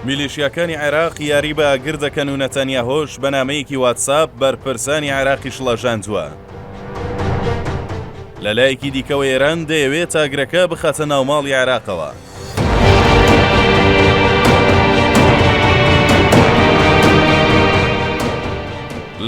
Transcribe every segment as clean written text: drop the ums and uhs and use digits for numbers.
میلیشیاکانی عێراق یاری بە ئاگر دەکەن و نەتانیاهۆش بە نامەیەکی واتساپ بەرپرسانی عێراقی شڵەژاندووە. لەلایەکی دیکەوە ئێران دەیەوێت ئاگرەکە بخاتە ناو ماڵی عێراقەوە.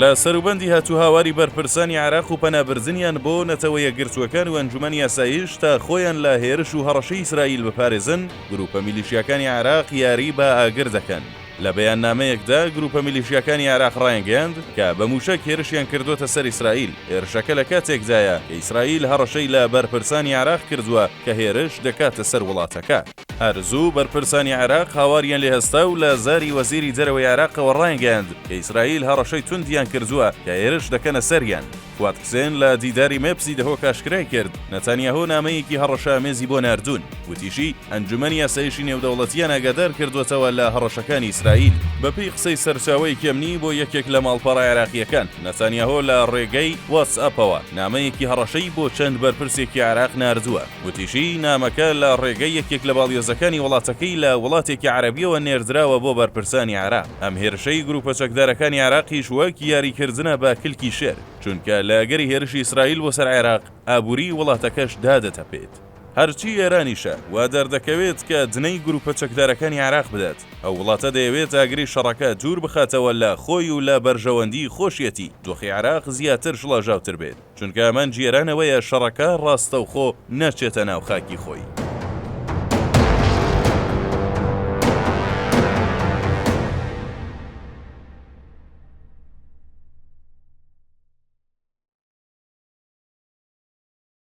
لە سەروبەندی هاتوهاواری بەرپرسانی عێراق و پەنابردنیان بۆ نەتەوە یەکگرتووەکان و ئەنجومەنی ئاسایش تا خۆیان لە هێرش و هەڕەشەی ئیسرائیل بپارێزن، گروپە میلیشیاکانی عێراق یاری بە ئاگر دەکەن. لە بەیاننامەیەکدا گروپە میلیشیاکانی عێراق ڕایانگەیاند کە بە مووشەک هێرشیان کردۆتە سەر ئیسرائیل، هێرشەکە لە کاتێکدایە کە ئیسرائیل هەڕەشەی لە بەرپرسانی عێراق کردووە کە هێرش دەکاتە سەر وڵاتەکە. هەر زوو بەرپرسانی عێراق هاواریان لێ هەستا و لە زاری وەزیری دەرەوەی عێراقەوە ڕایانگەیاند کە ئیسرائیل هەڕەشەی توندیان کردووە کە هێرش دەکەنە سەریان. فواد حوسێن لە دیداری مێپسی دهۆک ئاشکرای کرد، نەتانیاهۆ نامەیەکی هەڕەشەئامێزی بۆ ناردوون، وتیشی، ئەنجومەنی ئاسایشی نێودەوڵەتییان ئاگادار کردووەتەوە لە هەڕەشەکانی ئیسرائیل. بەپێی قسەی سەرچاوەیەکی ئەمنی بۆ یەکێک لە ماڵپەڕە عێراقییەکان، نەتانیاهۆ لە ڕێگەی واتسئەپەوە نامەیەکی هەڕەشەی بۆ چەند بەرپرسێکی عێراق ناردووە. وتیشی، نامەکە لە ڕێگەی یەکێک لە باڵیۆزەکانی وڵاتەکەی لە وڵاتێکی عەرەبییەوە نێردراوە بۆ بەرپرسانی عێراق. ئەم هێرشەی گروپە چەکدارەکانی عێراقیش وەک یاریکردنە بە کلکی شێر، چونکە لە ئەگەری هێرشی ئیسرائیل بۆ سەر عێراق، ئابووریی وڵاتەکەش دادەتەپێت. هەرچی ئێرانیشە، وا دەردەکەوێت کە دنەی گروپە چەکدارەکانی عێراق بدات. ئەو وڵاتە دەیەوێت ئاگری شەڕەکە دوور بخاتەوە لە خۆی و لە بەرژەوەندیی خۆشیەتی دۆخی عێراق زیاتر شڵەژاوتر بێت. چونکە ئامانجی ئێران ئەوەیە شەڕەکە ڕاستەوخۆ نەچێتە ناو خاکی خۆی.